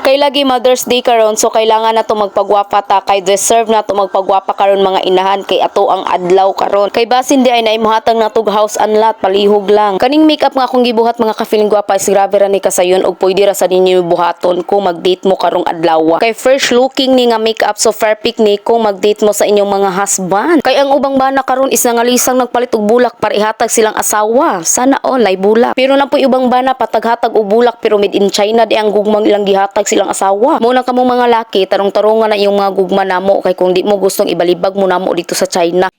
Kay lagi Mother's Day karon, so kailangan na to magpagwapa ta kay deserve na to magpagwapa karon, mga inahan, kay ato ang adlaw karon. Kay basin di ay naimuhatag na tog house and lot, palihog lang. Kaning makeup nga akong gibuhat, mga ka-feeling gwapa, is grabe ra ni kasayon og pwede ra sa ninyo buhaton kung mag-date mo karong adlaw. Kay fresh looking ni nga makeup, so perfect ni kung mag-date mo sa inyong mga husband. Kay ang ubang bana karon is nangalisang nagpalit og bulak para ihatag silang asawa. Sana all ay bulak. Pero na po ubang bana pataghatag og bulak pero made in China di ang gugmang ilang gihatag silang asawa. Mao nang kamong mga laki, tarong-tarungan na iyong mga gugma namo kay kung di mo gustong ibalibag mo namo dito sa China.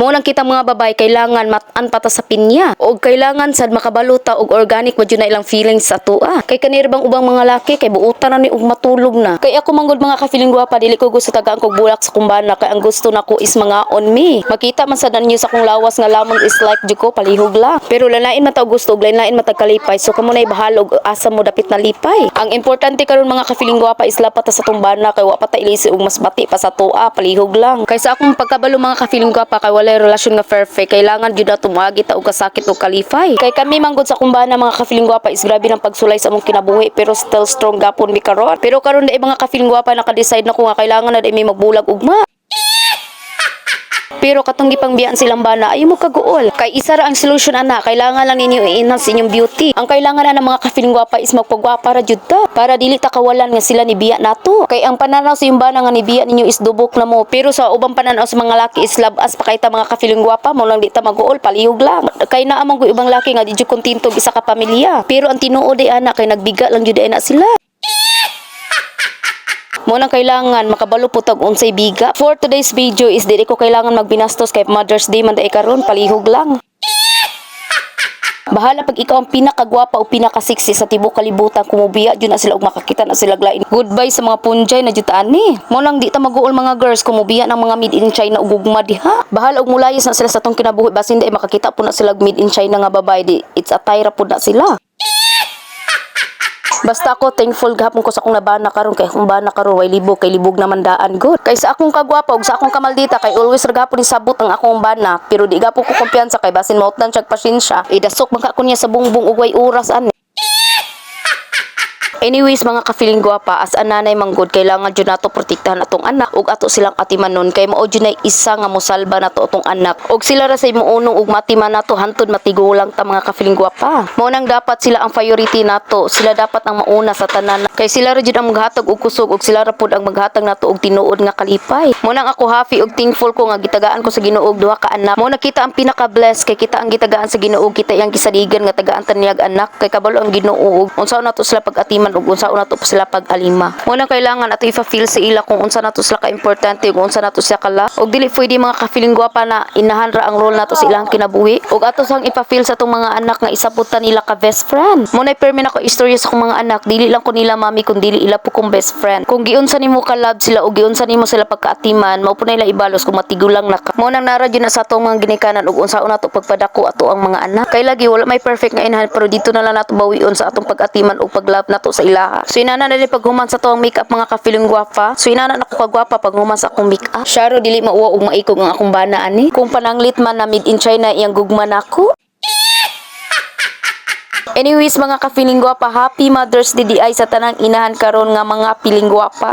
Mao nang kita mga babae kailangan mat-an pa ta sa pinya og kailangan sad makabalo ta og organic ba jud na ilang feelings sa atoa. Kay kanira bang ubang mga laki kay buutan na ni og matulog na. Kay ako manggod, mga ka-feeling gwapa, dili ko gusto tagaan kog bulak sa kumbana kay ang gusto nako is mga on me. Makita man sad ninyo sa akong lawas nga lamon is like jud ko, palihog lang. Pero lalain man ta og gusto og lain-lain man tag kalipay, so kamo nay bahala og asa mo dapit na lipay. Ang importante karon, mga ka-feeling gwapa, is lapat ta sa tumbana kay wa pa ta ilisi og mas bati pa sa atoa, palihog lang. Kay sa akong pagkabalo, mga ka-feeling gwapa, kay walay relasyon nga perfect, kailangan jud na tumagi ta og kasakit og kalipay. Kay kami manggod sa kumbana, mga ka-feeling gwapa, is grabe ng pagsulay sa among kinabuhi pero still strong gapon mi karon. Pero karon dai, mga ka-feeling gwapa, naka-decide na ko nga kailangan na dai mi magbulag ugma. Pero katong gipangbiyan silang bana, ayaw mo kaguol. Kay isa ra ang solution ana, kailangan lang ninyo i-enhance inyong beauty. Ang kailangan na ng mga ka-feeling gwapa is magpagwapa ra jud ta para dili ta kawalan nga sila ni biya nato. Kay ang pananaw sa iyong bana nga ni biya ninyo is dubok na mo. Pero sa ubang pananaw sa mga laki is labas pa kay ta, mga ka-feeling gwapa, mo lang di ta maguol, palihog lang. Kay naa man ibang laki nga di jud kontento og isa ka pamilya. Pero ang tinuod ay ana kay nagbiga lang jud ay na sila. Mo nang kailangan makabalo po tag unsay biga. For today's video is dili ko kailangan magbinastos kay Mother's Day man dai karon, palihog lang. Bahala pag ikaw ang pinakagwapa o pinaka-sexy sa tibuok kalibutan, kumubiya jud na sila og makakita na sila lain. Goodbye sa mga punjay na jud ani. Mo lang di ta maguol, mga girls, kumubiya ng mga made in China ug gugma diha. Bahala og mulayas na sila sa atong kinabuhi, basin di ay makakita po na sila og made in China nga babae, di it's a tie ra pud na sila. Basta ako thankful gahapon ko sa akong nabana karon kay akong bana karon way libog kay libog naman daan good. Kay sa akong kagwapa ug sa akong kamaldita kay always ra gahapon ni sabot ang akong bana pero di gapon ko kumpiyansa kay basin mautdan siya pasensya. Idasok man ka ko niya sa bungbong ug way oras ani. Anyways, mga ka-feeling gwapa, as a nanay manggod, kailangan jud nato protektahan atong anak ug ato silang atimanon kay mao jud nay isa nga mosalba nato atong anak. Ug sila ra say mounong ug matiman nato hantod matigulang ta, mga ka-feeling gwapa. Mao nang dapat sila ang priority nato, sila dapat ang mauna sa tanan kay sila ra jud ang maghatag og kusog ug sila ra pud ang maghatag nato og tinuod nga kalipay. Mao nang ako happy ug thankful ko nga gitagaan ko sa Ginoo og duha ka anak. Mao na kita ang pinaka-bless kay kita ang gitagaan sa Ginoo, kita iyang gisaligan nga tagaan ta niyag anak kay kabalo ang Ginoo og unsa nato sila pag-atiman ug unsa nato sila pag-alima. Mao nang kailangan ato ifa-feel sa ila kung unsa nato sila ka-importante ug unsa nato sila kala. Ug dili pwede, mga ka-feeling gwapa, na inahan ra ang role nato sa ilang kinabuhi. Ug ato sang ipa-feel sa atong mga anak nga isa pud ta nila ka best friend. Mao nay permi nako istorya sa akong mga anak, dili lang ko nila mami kun dili ila po kong best friend. Kung giunsa nimo ka love sila ug giunsa nimo sila pagkaatiman, mao po nila ibalos kung matigulang na ka. Mao nang nara jud na sa atong mga ginikanan ug unsaon nato pagpadako ato ang mga anak. Kay lagi wala may perfect nga inahan pero dito na lang nato bawion sa atong pag-atiman ug pag-love nato sa ilaha. So inana na din paghuman sa atong makeup, mga ka-feeling gwapa. So inana na ko kagwapa paghuman sa akong makeup. Syaro dili mauwa og maikog ang akong bana ani. Kung pananglit man na made in China iyang gugma nako. Anyways, mga ka-feeling gwapa, happy Mother's Day diay sa tanang inahan karon nga mga feeling gwapa.